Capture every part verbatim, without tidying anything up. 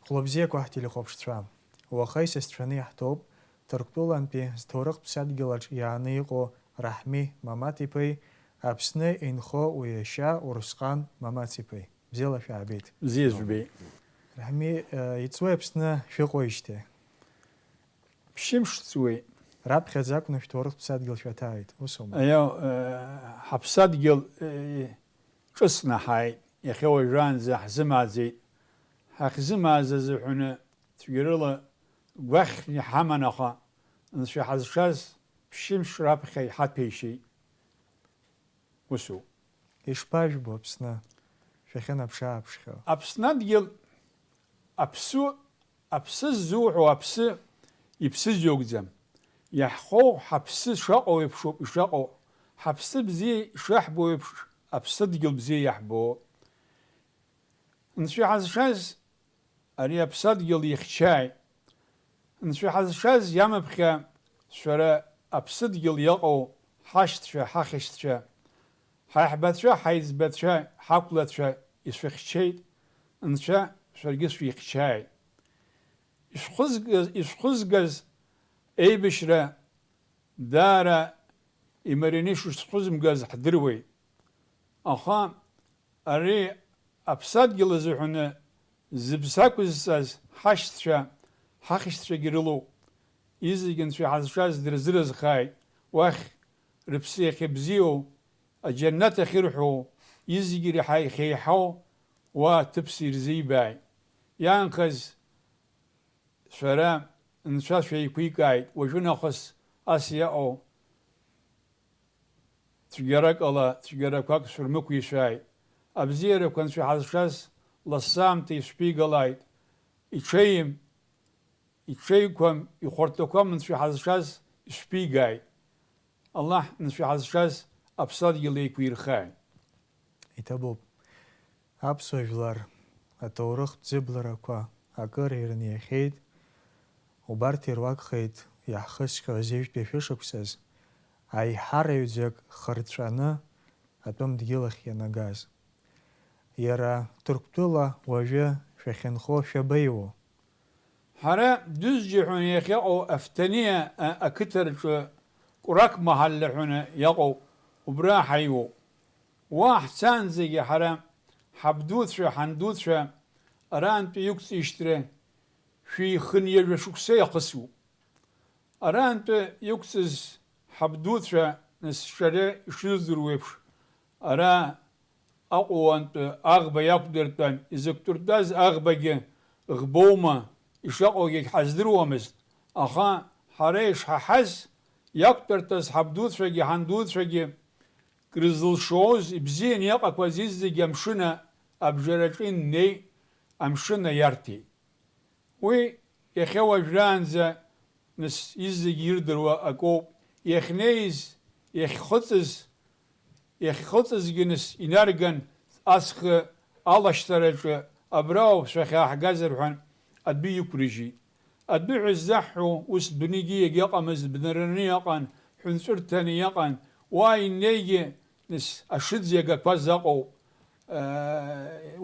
Хәлыбзиақәа ҳтелехәаԥшцәа. Уаха исасцәаны иаҳҭоуп Ҭырқәтәылантәи зҭоурыхтә ԥсадгьылаҿ иааны иҟоу Раҳми Мамаҭ-иԥеи Аԥсны инхо уи иашьа Урысҟан Мамаҭ-иԥеи. Бзиала шәаабеит. Бзиа жәбеит. Раҳми, э, иҵуеи Аԥсны шәыҟоижьҭеи? Ԥшьымш ҵуеит. Раԥхьаӡа акәны шәҭоурыхтә ԥсадгьыл шәаҭааит, усоума? Аио, э, ҳаԥсадгьыл, э, ҿыцны ҳааит, иахьа уажәраанӡа ҳзымааӡеит. Ҳахьзымааз азыҳәаны цәгьарыла гәаӷьны иҳаман, аха Анцәа иҳазшаз ԥшьымш раԥхьа иҳаҭәеишьеит. Усоуп. Ишԥажәбо Аԥсны, шәахьынаԥш-ааԥшхьоу? Аԥсны адгьыл аԥсу, аԥсы ззуҳәо аԥсы иԥсыз иоуӡам. Иаҳхоу ҳаԥсы шаҟоу еиԥшуп ишаҟоу, ҳаԥсы бзиа ишаҳбо еиԥш, аԥсадгьыл бзиа иаҳбо. Анцәа иҳазшаз ари аԥсадгьыл ихьчааит. Анцәа иҳазшаз иамаԥхьа шәара аԥсыдгьыл иаҟоу ҳашьцәа, ҳахьшьцәа, ҳаиҳабацәа, ҳаиҵбацәа, ҳақәлацәа ишәыхьчеит, Анцәа шәаргьы шәихьчааит. Ишәхызгаз, ишәхызгаз еибашьра даара имарианы ишышәхызмгаз ҳдыруеит. Аха ари аԥсадгьыл азыҳәаны зыԥсы ақәызҵаз ҳашьцәа, ҳахьшьцәагьы рылоуп. Изегьы Анцәа иҳазшаз дырзыразхааит, уахь рыԥсы иахьыбзиоу, аџьаннаҭ ахьырҳәо, изегьы иреиҳа ихьеиҳау уа аҭыԥс ирзибааит. Иаанхаз шәара Анцәа шәеиқәикааит, уажәы нахыс ас иаҟоу цәгьарак ала цәгьарақәак шәырмықәишәааит. Абзиарақәа Анцәа иҳазшаз лассы аамҭа ишәԥигалааит. Иҽеим, иҽеиқәам, ихәарҭақәам Анцәа иҳазшаз ишәԥигааит. Аллаҳ Анцәа иҳазшаз аԥсадгьыл еиқәирхааит. Иҭабуп. Аԥсуа жәлар аҭоурыхтә ӡыбларақәа акыр ирниахьеит. Убарҭ ируакхеит иаҳхысхьоу азежәтәи шәышықәсаз, аиҳараҩӡак хырҵәаны атәым дгьыл ахь ианагаз. Иара Ҭырқәтәыла уажәы шәахьынхо шәабеиуоу? Ҳара Дәызџьа ҳәа иахьыҟоу Афҭаниа, а, ақыҭа рҿы Кәрак маҳалла ҳәа иҟоуп, убра ҳаиуоуп. Уа ҳцаанӡагьы ҳара ҳабдуцәа, ҳандуцәа арантәи иқәҵижьҭеи шәи хынҩажәа шықәса иахысуп. Арантәи иқәҵыз ҳабдуцәа, нас шәара ишыздыруа еиԥш, ара Аҟәуантәи аӷба иақәдыртәан, изықәдыртәаз аӷбагьы ӷбоума, ишаҟоугьы ҳаздыруамызт, аха ҳара ишҳаҳаз, иақәтәарҭаз ҳабдуцәагьы ҳандуцәагьы крызылшоз, ибзианы иҟақәаз изегьы амшын абжараҿы иннеит, амшын аиарҭеит. Уи иахьа уажәраанӡа, нас, изегьы ирдыруа акоуп. Иахьнеиз, иахьхыҵыз, иахьхыҵызгьы, нас, инарган, аҵх алашьцараҿы абра ауп шәахьааҳгаз рҳәан, адәы иқәрыжьит. Адәы ҳәа ззаҳҳәо ус дунеигьы иагьыҟамызт, бнараны иҟан, ҳәынҵәырҭаны иҟан, уа иннеигьы, нас, ашыӡ иагақәаз аҟоуп.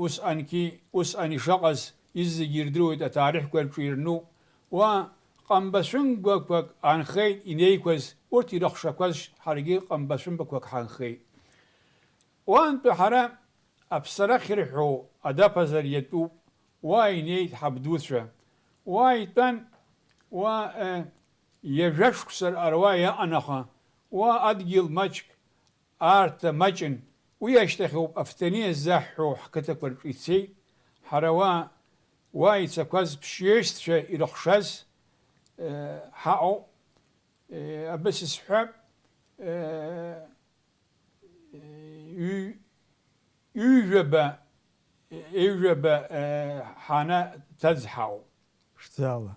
Усҟангьы, усҟан ишыҟаз изегьы ирдыруеит, аҭаарыхьқәа рҿы ирнуп. Уа ҟамбашәынгақәак аанхеит инеиқәаз, урҭ ирыхшақәаз ҳаргьы ҟамбашәынгақәак ҳаанхеит. Уантәи ҳара аԥсарахь ирҳәо адаԥазар иатәуп, уа инеит ҳабдуцәа. Уа итәан, уа, э, ҩажәа шықәса аруа иаҟан, аха уа адгьыл маҷк, Аартра маҷын. Уи ашьҭахь ауп Афҭаниа ззаҳҳәо ҳқыҭақәа рҿы ицеит. Ҳара уа, уа ицақәаз ԥшьҩежьцәа ирыхшаз, э, ҳаҟоуп. Э, абас исҳәап, э, ҩ-, ҩажәаба, ҩажәаба, э, ҳанаҭаз ҳаҟоуп. Ԥшӡала.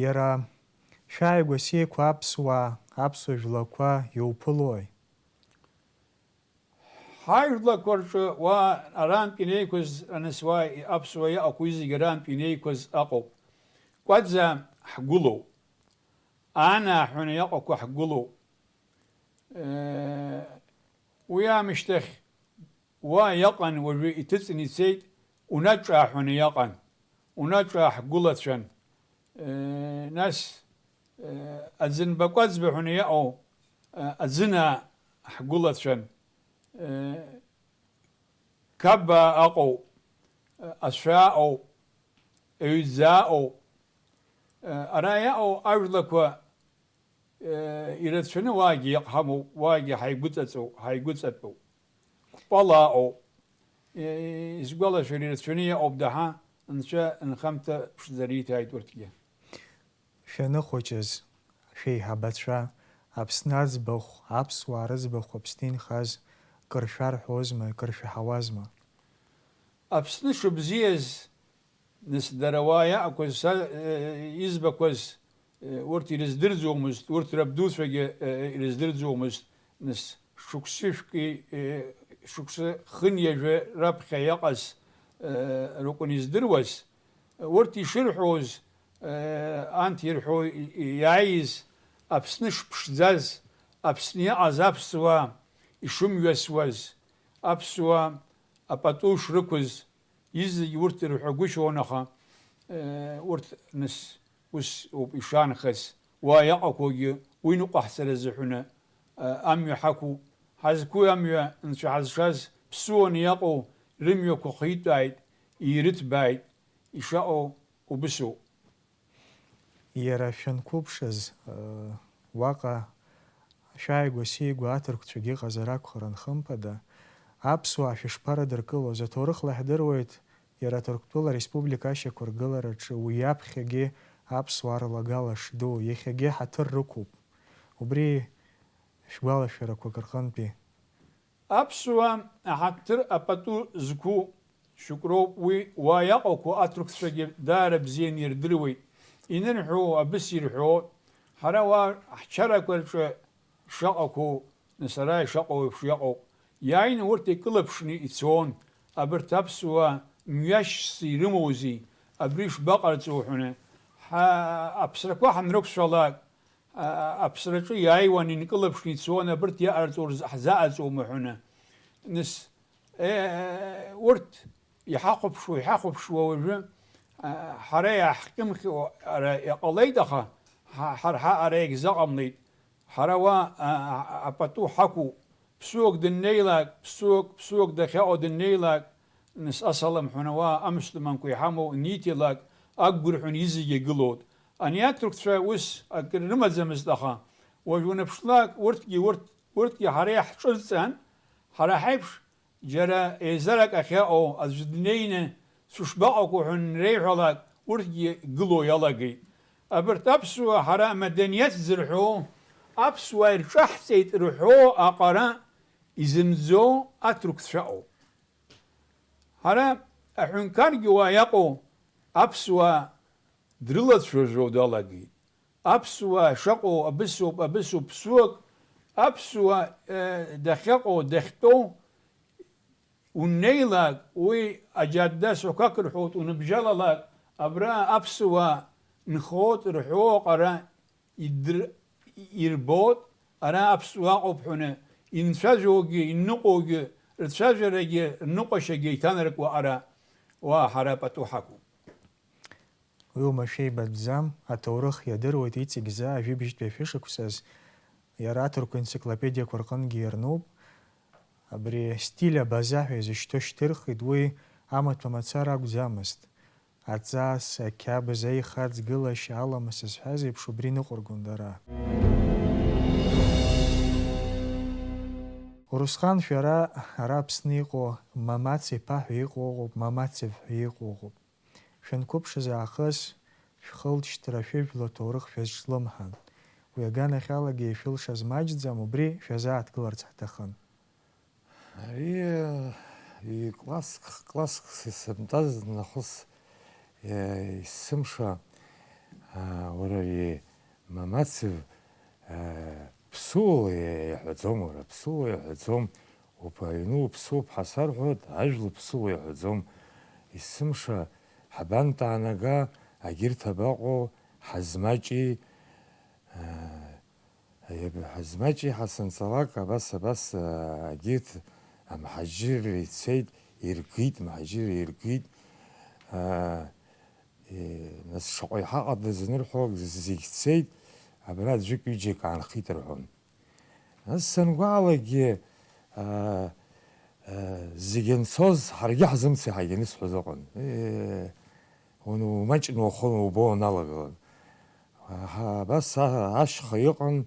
Иара шәааигәа сеиқәа аԥсуаа, аԥсуа жәлақәа иуԥылои? Ҳажәлақәа рҿы уа арантә инеиқәыз, аныс уа аԥсуа иҟақәоу зегьы арантә инеиқәыз ыҟоуп. Кәаӡа ҳгәылоуп. Анаа ҳәа иҟақәоу ҳгәылоуп. Уи аамышьҭахь уа иаҟан, уажәы иҭыҵны ицеит, Унаҿаа ҳәа иаҟан. Унаҿа ҳгәылацәан, нас, аӡынба кәаӡба ҳәа иаҟоу, аӡына ҳгәылацәан, қаба аҟоуп, ашәа аҟоуп, ҩӡа аҟоуп. Ара иаҟоу ажәлақәа ирацәаны уаагьы иҟҳамоуп, уаагьы ҳаигәыҵаҵоуп, ҳаигәыҵатәоуп. Кәпала аҟоуп. Исгәалашәар, ирацәаны иаҟоуп даҳа, Анцәа нхамҭа ԥшӡа риҭааит урҭгьы. Шәаныхәыҷыз, шәеиҳабацәа, Аԥсны аӡбахә, аԥсуаа рыӡбахә Аԥсны инхаз кыр шәарҳәозма, кыр шәаҳауазма? Аԥсны шыбзиаз, нас, дара уа иаақәыз са, э, избақәаз, э, урҭ ирыздырӡомызт, урҭ рабдуцәагьы, э, ирыздырӡомызт, нас, шықәсышәки, э, шықәсы хынҩажәа раԥхьа иаҟаз, э, ракәын издыруаз, урҭ ишырҳәоз, анҭ ирҳәо иааиз, Аԥсны шԥшӡаз, Аԥсны иҟаз аԥсуаа ишымҩасуаз, аԥсуаа апату шрықәыз, изегь урҭ ирҳәагәышьон, аха урҭ, нас, ус ауп ишаанхаз, уа иаҟақәоугьы уи ныҟәаҳҵара азыҳәаны амҩа ҳақәуп. Ҳазқәу амҩа нцәа ҳазшаз ԥсуаны иаҟоу рымҩақәа хитәааит, ирыҭбааит, ишаҟоу убысоуп. Иара шәанқәыԥшыз, уаҟа шәааигәа-сигәа аҭырқәцәагьы ыҟазар акәхарын, хымԥада, аԥсуаа шәышԥарыдыркылоз, аҭоурыхла иаҳдыруеит, иара Ҭырқәтәыла Республика ашьақәыргылараҿы уи аԥхьагьы аԥсуаа рлагала шду, иахьагьы ҳаҭыр рықәуп. Убри шәгәалашәарақәак рҟынтәи. Аԥсуаа аҳаҭыр апату зқәу шьоук роуп уи, уа иаҟақәоу аҭырқәцәагьы даара бзианы ирдыруеит. Инырҳәо абыс ирҳәо, ҳара уа ҳчарақәа рҿы шаҟақәоу, нас ара ишаҟоу еиԥш иаҟоуп. Иааины урҭ икылаԥшны ицон, абарҭ аԥсуаа мҩашьс ирымоузеи, абри шбаҟарҵо ҳәаны. Ҳа-, аԥсрақәа ҳанрықәшәалак, а-, аԥсраҿы иааиуан, инкылаԥшны ицон, абарҭ иаҟарҵо рзы ҳзаҟаҵоума ҳәаны. Нас, э, урҭ иҳахәаԥшуа, иҳахәаԥшуа уажәы, а, ҳара иаҳкьымхьуа ара иҟалеит, аха ҳа-, ҳара ҳаҟара егьзаҟамлеит. Ҳара уа, а, а, апату ҳақәуп. Ԥсуак дыннеилак, ԥсуак, ԥсуак дахьаҟоу дыннеилак, нас асалам ҳәа уа амсҭаманқәа иҳамоу ниҭилак, ақәгәырҳәын изегьы гылоит. Ани аҭырқәцәа ус акыр рымаӡамызт, аха уажә унаԥшлак, урҭгьы, урҭ, урҭгьы ҳара иаҳҿырҵан, ҳара ҳаиԥш џьара еизарак ахьыҟоу аӡә днеины, сышбаҟақәоу ҳәа анреиҳәалак, урҭгьы гыло иалагеит. Абарҭ аԥсуаа ҳара амаданиаҭ зырҳәо, аԥсуаа ирҿаҳҵеит рҳәо аҟара изымӡо аҭырқәцәа ыҟоуп. Ҳара аҳәынҭқаргьы уа иаҟоу аԥсуаа дрылацәажәо далагеит. Аԥсуаа шаҟоу абысоуп, абысоуп, ԥсуак аԥсуа, э, дахьаҟоу, дахьтәоу уннеилак, уи аџьадда сақәак рҳәоит, уныбжьалалак, абра аԥсуаа нхоит рҳәо аҟара идыр-, ирбоит, ара аԥсуаа ыҟоуп ҳәаны, инцәажәогьы, инныҟәогьы, рцәажәарагьы, рныҟәашьагьы иҭанаркуа ара, уа ҳара пату ҳақәуп. Уи уамашәа ибатәӡам, аҭоурых иадыруеит иҵегь заа ажәибжьтәи ашәышықәсаз, иара аҭырқәа енциклопедиақәа рҟынгьы иарнуп. Абри стиль абаза ҳәа изышьҭоу шьҭырхит, уи амаҭәа мацара акәӡамызт. Аҵас, ақьабз, аихаҵгылашьа, аламыс зҳәаз еиԥш убри ныҟәыргон дара. Урусхан, шәара ара Аԥсны иҟоу Мамац иԥа ҳәа иҟоу ыҟоуп, Мамацев ҳәа иҟоу ыҟоуп. Шәанқәыԥшыз аахыс шәхылҵшьҭра шәыжәла ҭоурых шәазҿлымҳан. Уи аганахьалагьы ишәылшаз маҷӡам, убри шәазааҭгыларц ҳҭахын. Ари, э, класск, класск сымтәаз нахыс, э, есымша, а, уара ари Мамацев, э, ԥсуала иаҳәаӡом, уара, ԥсуала иаҳәаӡом, уԥ-, аҩны уԥсуп ҳәа сарҳәоит, ажәла ԥсуала иаҳәаӡом. Есымша ҳабантаанага, агьырҭ абаҟоу, ҳазмаҷи, э, Ҳазмаҷи ҳа санцалак, абас, абас, егьырҭ амҳаџьырра ицеит, иргеит, мҳаџьырра иргеит. Нас шаҟа иҳаҟадаз анырҳәалак зегь цеит, абра аӡәык-ҩыџьак аанхеит рҳәон. Нас сангәаалакгьы, аа, аа, зегь анцоз, ҳаргьы ҳзымцеи ҳагьанысҳәоз ыҟан. Е, ун-, умаҷны уахон, убо уаналагалак. Аҳа, абас а-, ашьха иҟан,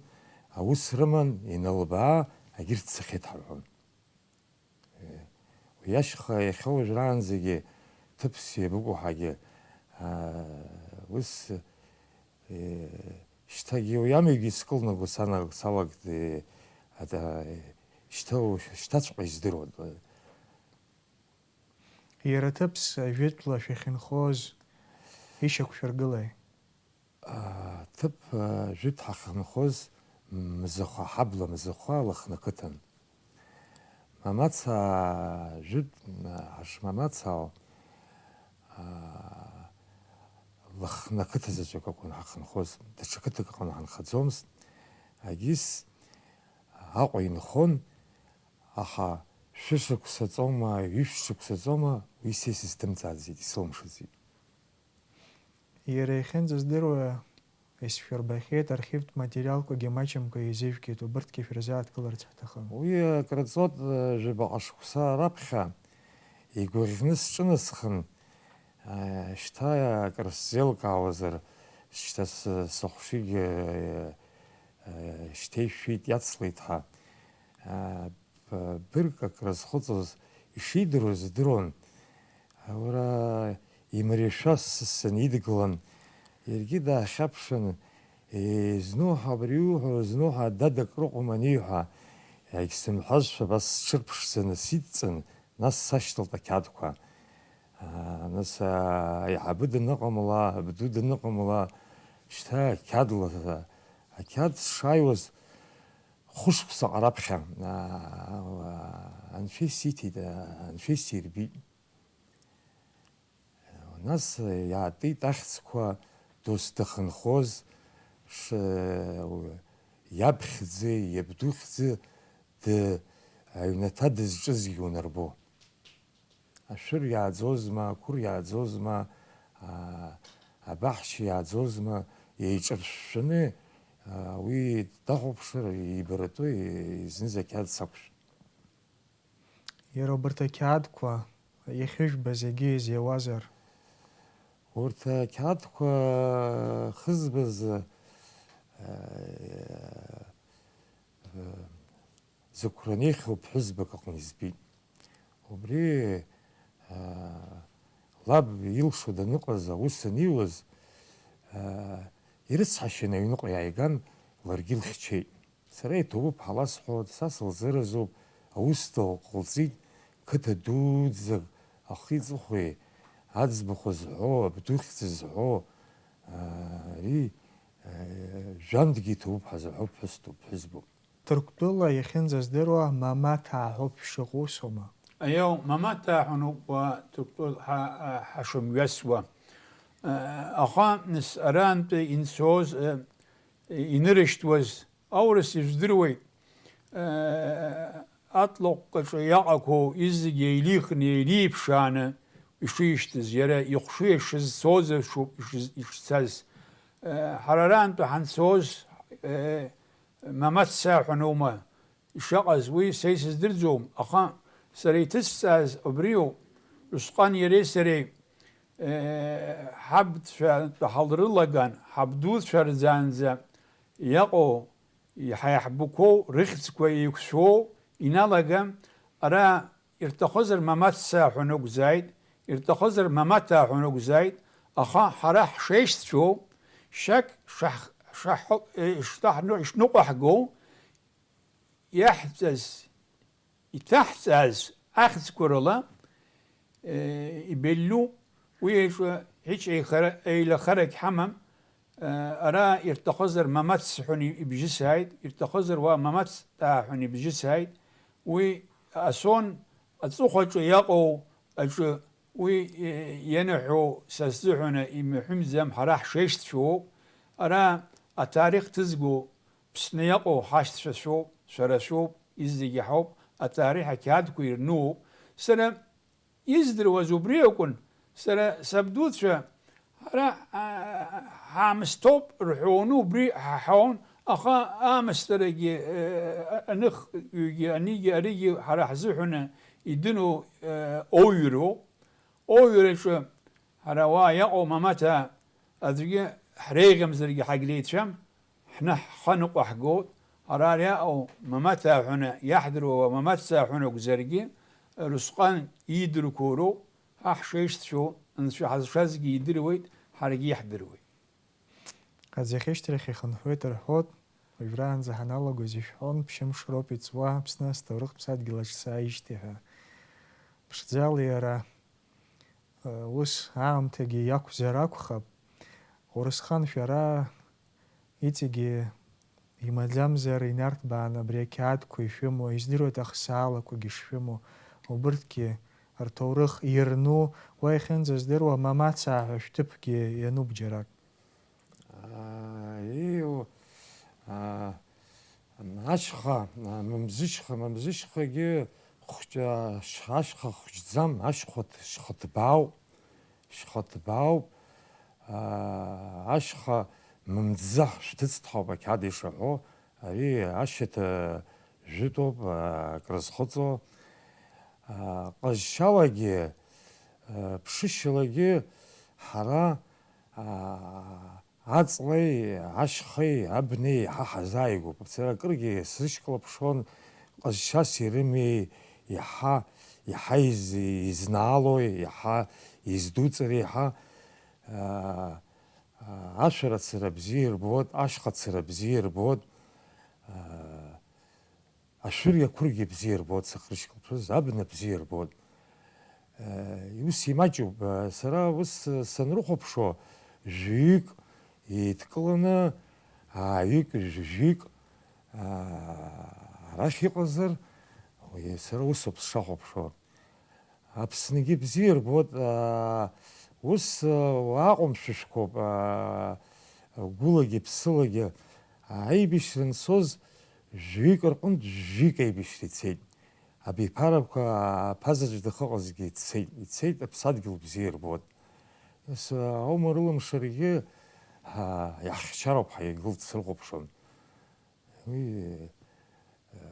аус рыман, иналбаа, агьырҭ цахьеит ҳарҳәон. Уи ашьха иахьа уажәраанӡагьы ҭыԥс иабыкәу ҳагьы, аа, ус, э, шьҭагьы уи амҩагьы скылнаго сана-, салагт, э, ата-, шьҭа-, шьҭаҵәҟьа издыруан. Иара ҭыԥс ажәытәла шәахьынхоз ишьақәшәыргылеи? Ҭыԥ, а, жәытә ҳахьынхоз мзахәа, ҳабла мзахәа Лыхны ақыҭан. Мамаца, а, жәытә, а, ҳашмамацао, а, Лыхны ақыҭа заҵәык акәын ҳахьынхоз, даҽа қыҭак аҟны ҳанхаӡомызт. Агьыс Аҟәа инхон, аха шәышықәса ҵоума, ҩышә шықәса ҵоума, уи са исызҭымҵааӡеит, исылымшаӡеит. Иара иахьынӡаздыруа исшәырбахьеит, архивтә материалқәагьы маҷымкәа еизыжәгеит, убырҭгьы шәрызааҭгыларц ҳҭахын. Уи акраҵуеит, жәабаҟа шықәса раԥхьа игәаӷьны сҿынасхын, шьҭа акрысзеилкаауазар, шьҭа сыхшыҩгьы шьҭа ишәеит, иацлеит ҳәа. Быргк акрызхәыцуаз ишидыруаз идыруан. Уара имариашәа сысын идгылан. Иаргьы даахьаԥшын, зну ҳәа абри иуҳәо, зну ҳәа дад акрыҟоума аниҳәа, егьсымҳәазшәа абас сҽырԥшӡаны сидҵын, нас сашьҭалт ақьаадқәа. Нас аиҳабы даныҟамла, абду даныҟамла, шьҭа ақьаадла, ақьаад сшааиуаз, Хәышықәсаҟа раԥхьа, аа, анцәа исиҭеит, анцәа исирбеит. Нас иаатит ахьӡқәа дос дахьынхоз, ш-, иабхьӡы, иабдухьӡы, д-, аҩнаҭа дызҿызгьы унарбо. Ашәыр иааӡозма, ақәыр иааӡозма, аа, абаҳча иааӡозма, еиҿыршәшәаны, аа, уи дахәаԥшыр, ибаратәы, зынӡа ақьаад сақәшәт. Иара убарҭ ақьаадқәа иахьыжәбаз егьи изиуазар? Урҭ ақьаадқәа хызбаз, аа, Зықәран еиӷьу ԥҳәызбак аҟны избеит. Убри, аа, лаб илшо даныҟаз, аус аниуаз, аа, ирыцҳашьаны аҩныҟа иааиган, ларгьы лхьчеит. Сара иҭабуп ҳәа ласҳәоит, са сылзыразуп, аус ду ҟалҵеит, қыҭа дуӡӡак ахи-ҵыхәеи, аӡбахә зҳәо, абдухьӡ зҳәо, аа, ари, аа, жәантәгьы иҭабуп ҳәа зҳәо ԥҳәыс ду, ԥҳәызбоуп. Ҭырқәтәыла иахьынӡаздыруа Мамаҭаа ҳәоуп шыҟоу, усоума? Аиеи, Мамаҭаа ҳәа ауп уа Ҭырқәтәыла ҳа-, ҳа-, ҳашымҩасуа. Аха, нас, арантәи инцоз, инырышьҭуаз аурыс ижәдыруеит. Атлаҟәҟәаҿы иаҟақәоу изегьы еилихны, еилиԥшааны ишишьҭыз, иара ихәшәы ишызцоз ашоуп ишыз-, ишцаз. Ҳара арантәи ҳанцоз, Мамаҭ саҳәаноума ишыҟаз, уи са исыздырӡом, аха сара иҭысҵааз убриоуп. Усҟан иареи сареи, э, ҳабацәа ҳалрылаган, ҳабдуцәа рӡаанӡа иаҟоу, иаҳа иаҳбақәоу, рыхьӡқәа еиқәшәоу иналаган, ара ирҭахызар Мамаҭ саҳәа нықәзааит, ирҭахызар Мамаҭаа ҳәа нықәзааит, аха ҳара ҳшеишьцәоу, шьак шаҳ-, шаҳ-, э, шҭаҳну-, ишныҟәаҳгоу, иаҳҵаз, иҭаҳҵаз ахьӡқәа рыла, э, ибеллу, уи аҿы ҳиҿ еихара-, еилахарагь ҳамам, э, ара ирҭахызар Мамаҭ сҳәан ибжьысааит, ирҭахызар уа Мамаҭ ааҳәан ибжьысааит, уи асон аҵыхәаҿы иаҟоу аҿы, уи, э, ианаҳәо са сзыҳәаны имаҳәымӡам, ҳара ҳшеишьцәоуп, ара аҭарих ҭызго Ԥсны иаҟоу ҳашьцәа шәоуп, шәара шәоуп, изегьы ҳауп, аҭарих ақьаадқәа ирнуоуп. Сара издыруаз убри акәын, сара сабдуцәа Ара, а, ҳаамсҭоуп рҳәоны убри ҳаҳауан, аха аамсҭарагьы, э, аныхҩгьы, анигьы, аригьы ҳара ҳзыҳәаны идыруа, э, оуҩроуп. Оуҩраҿы ҳара уа иаҟоу мамаҭа аӡәгьы ҳреиӷьамзаргьы ҳагьлеицәам, ҳны ҳхы ныҟәаҳгоит. Ҳара ари аҟоу мамаҭаа ҳәаны иаҳдыруа, мамаҭцаа ҳәаны акәзаргьы, Русҟан иидырқәоу роуп, ҳа ҳшеишцәоу, Анцәа ҳазшазгьы идыруеит, ҳаргьы иаҳдыруеит. Аӡахьышьҭрахь ихынҳәуеит рҳәоит, уажәраанӡа ҳаналагоз ишәҳәон, ԥшьымш роуп иҵуа, Аԥсны асҭоурых ԥсадгьыл аҿы сааижьҭеи ҳәа. Ԥшӡала иара, ус аамҭагьы иақәзар акәхап, Ҟорысхан шәара иҵегьы имаӡамзар инарҭбааны абри ақьаадқәа ишәымоу, издыруеит ахсаалақәагьы шшәымоу, убырҭгьы рҭоурых ирну, уа иахьынӡаздыруа Мамацаа ҳәа шәҭыԥгьы иануп џьарак. Аа, ииу, аа, ашьха, аа, мамзышьха, мамзышьхагьы хәҷы, ашьха хәҷӡам, ашьхәа ҭ-, шьхаҭбаауп, шьхаҭбаауп, аа, ашьха мамӡаҳ шәҭыҵт ҳауп ақьаад ишаҳәо, ари ашьаҭа жәытәоуп, аа, акрызхыҵуа. Аа, ҟазшьалагьы, аа, ԥшышьалагьы ҳара, аа, аҵлеи, ашьхеи, абнеи еиҳа ҳазааигәоуп. Сара акыргьы срышьклаԥшуан, ҟазшьас ирымеи, иаҳа, иаҳа из-, изнаалои, иаҳа издуҵари, иаҳа, аа, аа, ашәарацара бзиа ирбоит, ашьхацара бзиа ирбоит, аа, ашәыр иақәыргьы бзиа ирбоит, сахрышьклаԥшыз, абна бзиа ирбоит. Э, ус имаҷуп. Э, сара ус, э, санрыхәаԥшуа, жәаҩык еидкыланы, ааҩык, жәаҩык, аа, арахь иҟазар, уи сара усоуп сшахәаԥшуа. Аԥсныгьы бзиа ирбоит, аа, ус, э, уааҟәымшәышәқәоуп, аа, гәылагьы ԥсылагьы. Аибашьра анцоз, жәаҩык рҟынтә жәаҩык аибашьра ицеит. Абиԥарақәа аԥа заҵә дахьыҟазгьы ицеит, ицеит, аԥсадгьыл бзиа ирбоит. Нас, аума рылымшаргьы, ҳа, иаҳхьчароуп ҳәа игылт срыхәаԥшуан. Уи,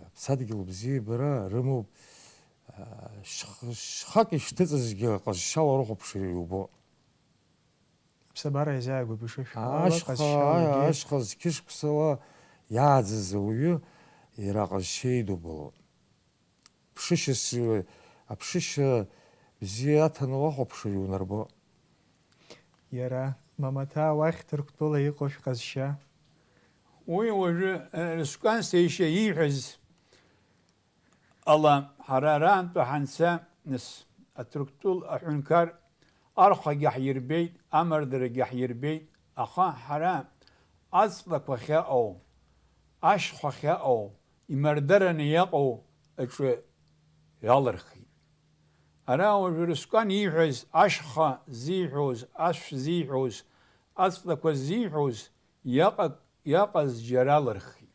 аԥсадгьыл бзиабара рымоуп, шьх-, шьхак ишҭыҵызгьы ҟазшьала урыхәаԥшыр иубо. Аԥсабара иазааигәоуп ишышәҳәо ала, ашьха, ҟазшьалагьы. Ашьха зқьышықәсала иааӡаз ауаҩы иара ҟазшьа идубало. Ԥшышьас, аԥшышьа бзиа аҭаны уахәаԥшыр иунарбо. Иара, мамаҭаа уахь Ҭырқәтәыла иҟоу шәҟазшьа? Уи уажәы, э, Рускан сеишьа ииҳәаз ала, ҳара араантәи ҳанца, нас, аҭырқәтәыл аҳәынҭқар архәагьы ҳирбеит, амардарагьы ҳирбеит, аха ҳара аҵлақәа ахьаҟоу, ашьхәа ахьаҟоу, имардараны иаҟоу аҿы иалырхит. Ара уажәы Рускан ииҳәаз, ашьха зиҳәоз, ашә зиҳәоз, аҵлақәа зиҳәоз иаҟа-, иаҟаз џьара алырхит.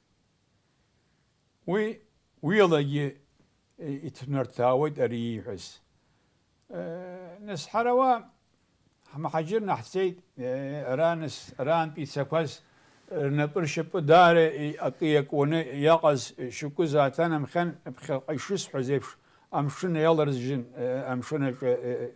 Уи, уи алагьы, э, иҭнарҭаауеит ари ииҳәаз. Э, нас ҳара уа ҳмаҳаџьырны ҳцеит, э, ара нас, араантәи ицақәаз рнапы ршьапы даара и-, акы иакуаны иаҟаз шьоукы зааҭанамхьан, ԥхьаҟа ишысҳәаз еиԥш, амшын иаларыжьын, э, амшын аҿы, э,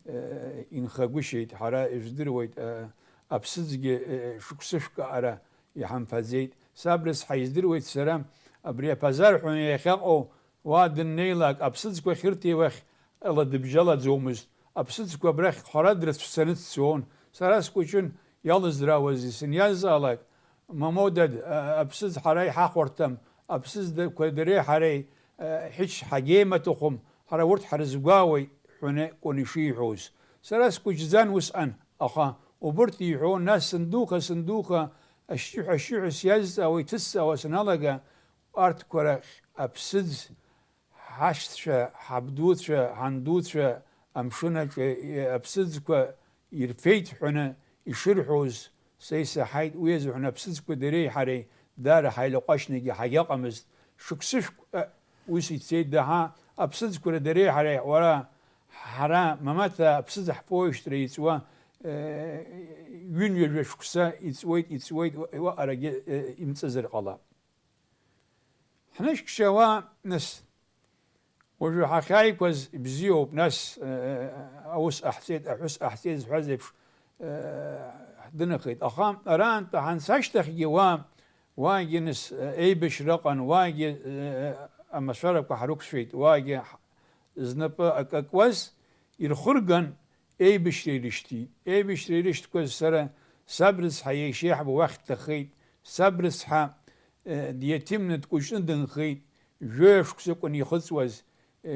э, инхагәышьеит, ҳара ижәдыруеит, э, аԥсыӡгьы, э, шықәсышәк аҟара иҳамфаӡеит. Саб рыцҳа, издыруеит сара, абри аԥазар ҳәа иахьаҟоу уа дыннеилак, аԥсыӡқәа ахьырҭиуа ахь ала дыбжьалаӡомызт. Аԥсыӡқәа абрахь хәарад рыцәцаны дцон. Сара схәыҷын, иалызраауаз исыниазаалак, Мамоу, дад, а-, аԥсыӡ ҳара иҳахәарҭам, аԥсыӡқәа дареи ҳареи, а, ҳич ҳагьеимаҭәахәым, ҳара урҭ ҳрызгәаауеит, ҳәаны акәын ишиҳәоз. Сара схәыҷӡан усҟан, аха убырҭ иҳәон, нас сындуха-сындуха, ашьшьыҳәа-шьшьыҳәа сиазҵаауа, иҭысҵаауа саналага, арҭқәа рахь аԥсыӡ ҳашьцәа, ҳабдуцәа, ҳандуцәа амшын аҿы, э, аԥсыӡқәа ирфеит ҳәаны ишырҳәоз са исаҳаит, уи азыҳәан аԥсыӡқәа дареи ҳареи даара ҳаилаҟәашьнагьы ҳагьаҟамызт. Шықәсышәк, э, ус ицеит даҳа, аԥсыӡқәа дареи ҳареи, уара, ҳара, мамаҭа, аԥсыӡ ҳфоижьҭра иҵуа, ҩынҩажәа шықәса иҵуеит, иҵуеит, уаҟарагьы имҵызар ҟалап. Ҳнышәкшьауа, нас, уажәы ҳахьааиқәаз бзиоуп, нас, аус ҟаҳҵеит, аҳәыс ҟаҳҵеит зҳәаз еиԥш, ҳдәынахеит. Аха араантәи ҳанца ашьҭахьгьы уа, уаагьы, нас, еибашьра ыҟан, уаагьы, амашәарақәа ҳрықәшәеит, уаагьы ҳ-, знапы акакуаз ирхырган, еибашьра ирышьҭит. Еибашьра ирышьҭқәаз сара саб рыцҳа иеишеиҳабы уахь дҭахеит. Саб рыцҳа, э, диетимны дкәыҷны дынхеит. Жәаҩа шықәсакәын ихыҵуаз. Э,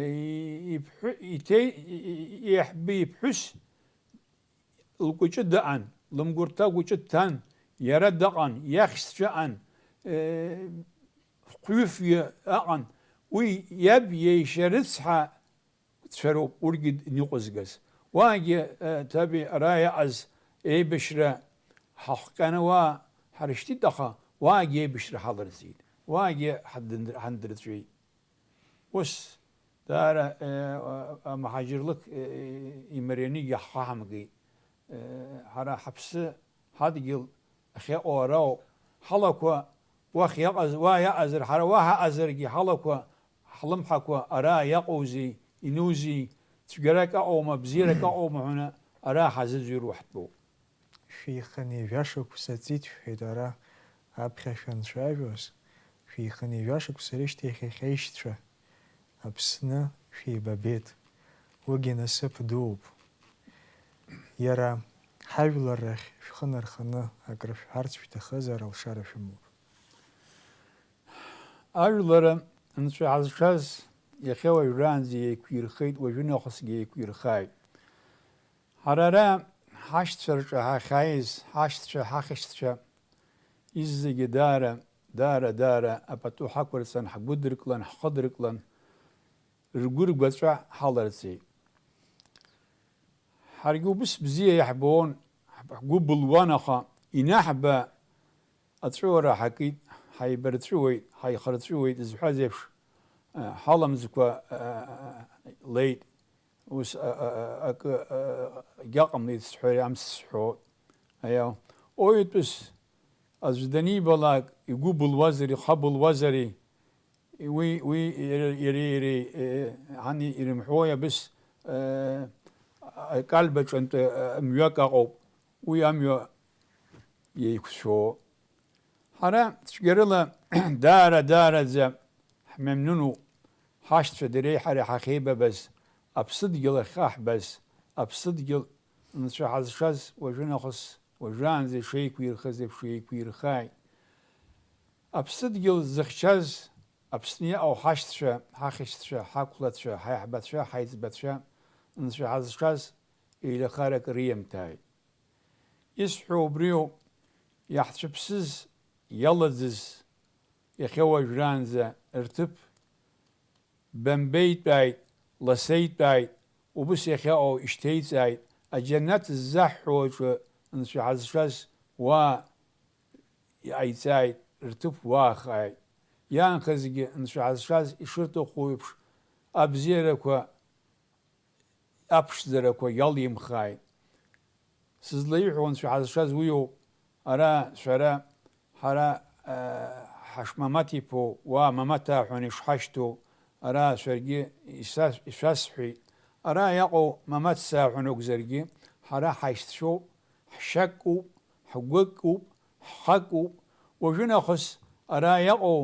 иԥҳәы-, иҭе-, и-, и-, иеиҳабы иԥҳәыс лкәыҷы дыҟан, лымгәырҭа гәыҷы дҭан, иара дыҟан, иахьшьцәа ыҟан, э, хәҩыфҩы ыҟан. Уи иаб иеишьа рыцҳа цәароуп урҭгьы иныҟәызгаз. Уаагьы, э, ҭаби, ара иаҟаз еибашьра ҳахҟьаны уа ҳарышьҭит, аха уаагьы еибашьра ҳаларҵеит. Уаагьы ҳандыр-, ҳандырҵәеит. Ус, даара, э, амаҳаџьырлықь, э, имарианы егьаҳхаҳамгеит. Э, ҳара ҳаԥсы ҳадгьыл ахьыҟоу ароуп. Ҳалақәа уахь иаҟаз, уа иаҟазар, ҳара уа ҳаҟазаргьы, ҳалақәа, ҳлымҳақәа ара иаҟоузеи, инузеи, цәгьарак аҟоума, бзиарак аҟоума ҳәа ара ҳазыӡырҩуа ҳтәоуп. Шәеиханы ҩажәа шықәса ҵит шәҳәеит ара аԥхьа шәанцәажәоз, шәеиханы ҩажәа шықәса рышьҭахь иахьа ишьцәа Аԥсны шәеибабеит. Уигьы насыԥ дууп. Иара ҳажәлар рахь шәхы нарханы акры шәҳәарц шәҭахызар, алшара шәымоуп. Ажәлар нцәа ҳазшаз иахьа уажәраанӡа еиқәирхеит, уажәы нахысгьы еиқәирхааит. Ҳара ара ҳашьцәа рҿы ҳахьааиз, ҳашьцәа, ҳахьшьцәа, изегьы даара, даара, даара апату ҳақәырҵан, ҳгәыдырклан, ҳхыдырклан, ргәы ргәаҵәа ҳаларҵеит. Ҳаргьы убыс бзиа иаҳбон, ҳгәы былуан, аха инаҳба аҵәыуара ҳакит, ҳаибарҵәыуеит, ҳаихырҵәыуеит зҳәаз еиԥш, ҳаламӡқәа леит. Ус, а, а, а, акы, а, агьаҟамлеит сҳәар, амц сҳәо. Аиау. Оҩтәыс аӡә данибалак, игәы былуазар, ихы былуазари, уи, уи иара, иара, иара, э, ани ирымҳәои абыс, э, акальбаҿынтә, э, мҩак аҟоуп, уи амҩа еиқәшәо. Ҳара цәгьарыла даара-даараӡа ҳмемнунуп, ҳашьцәа дареи ҳареи ҳахьеибабаз, аԥсыдгьыл ахьхаҳбаз, аԥсыдгьыл нцәа ҳазшаз уажәы нахыс, уажәраанӡа ишеиқәирхаз еиԥш еиқәирхааит. Аԥсыдгьыл зыхьчаз, Аԥсны иҟоу ҳашьцәа, ҳахьшьцәа, ҳақәлацәа, ҳаиҳабацәа, ҳаиҵбацәа, нцәа ҳазшаз еилахарак рымамҭааит. Исҳәо убриоуп, иаҳцәыԥсыз, иалаӡыз, иахьа уажәраанӡа рҭыԥ бамбеитәааит, ласеитәааит, убыс иахьаҟоу ишьҭеиҵааит, аџьанаҭ ззаҳҳәо аҿы нцәа ҳазшаз уа иҟаиҵааит, рҭыԥ уаахааит. Иаанхазгьы нцәа ҳазшаз ишырҭаху еиԥш, абзиарақәа аԥшӡарақәа иалимхааит. Сызлаиҳәо, Анцәа ҳазшаз уиоуп. Ара шәара, ҳара, э, ҳашмамаҭ иԥоу, уа мамаҭаа ҳәа ишҳашьҭоу, ара шәаргьы исас-, ишәасҳәеит. Ара иаҟоу мамаҭ сааҳәа акәзаргьы, ҳара ҳаишьцәоуп, ҳшьакуп, ҳгәыкуп, ҳхакуп. Уажәы нахыс ара иаҟоу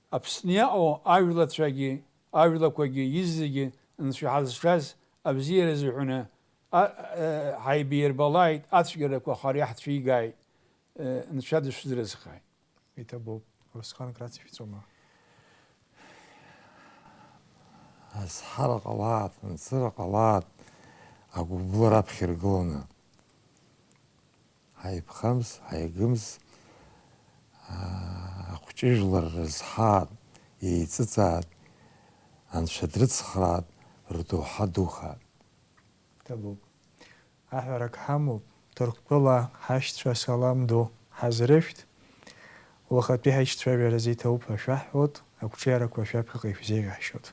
Аԥсны иаҟоу ажәлацәагьы, ажәлақәагьы, изегьы Нцәа ҳазшаз абзиара азыҳәаны, а, э, ҳаибаирбалааит, ацәгьарақәа хара иаҳцәигааит, э, Нцәа дышәзыразхааит. Иҭабуп. Урысхан, краҵа шәҵома? Азҳара ҟалааит, анҵыра ҟалааит, агәыблы раԥхьа иргыланы. Ҳаиԥхамз, ҳаигымз, аа, ахәҷыжәлар рызҳаат, еиҵыҵаат, Анцәа дрыцхраат, рдоуҳа духаат. Ҭабуп. Аҳәарак ҳамоуп, Ҭырқәтәыла ҳашьцәа салам ду ҳазрышәҭ. Уахатәи ҳаишьцәажәаразы иҭабуп ҳәа шәаҳҳәоит, ақәҿиарақәа шәаԥхьаҟа ишәзеиӷьаҳшьоит.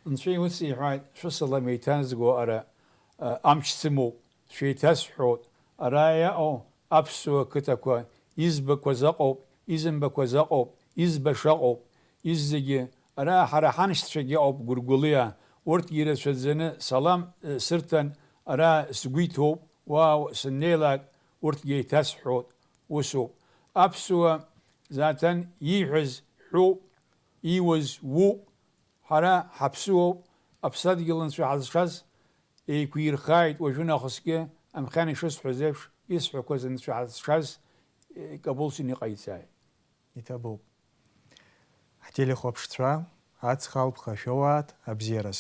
Анцәа иуцеи ҳәа шәысалам еиҭаназго ара, а, амч сымоуп, шәеиҭасҳәоит, ара иаҟоу аԥсуа қыҭақәа, избақәа заҟоуп, изымбақәа заҟоуп, избаша ыҟоуп, иззегьы, ара ҳара ҳаншьцәагьы ыҟоуп, Гәыргәлиа, урҭгьы ирацәаӡаны салам, э, сырҭан, ара сгәы иҭоуп, уа сыннеилак, урҭгьы еиҭасҳәоит, усоуп. Аԥсуа заҭан ииҳәаз ҳәоуп, ииуаз уоуп, ҳара ҳаԥсуоуп, аԥсадгьыл анцәа ҳазшаз еиқәирхааит уажәы нахысгьы, амхьан ишысҳәаз еиԥш, исҳәақәаз анцәа ҳазшаз, э, Кабулсин иҟаиҵааит. Иҭабуп. Ҳтелехәаԥшцәа, аҵх алԥха шәоуааит, абзиараз.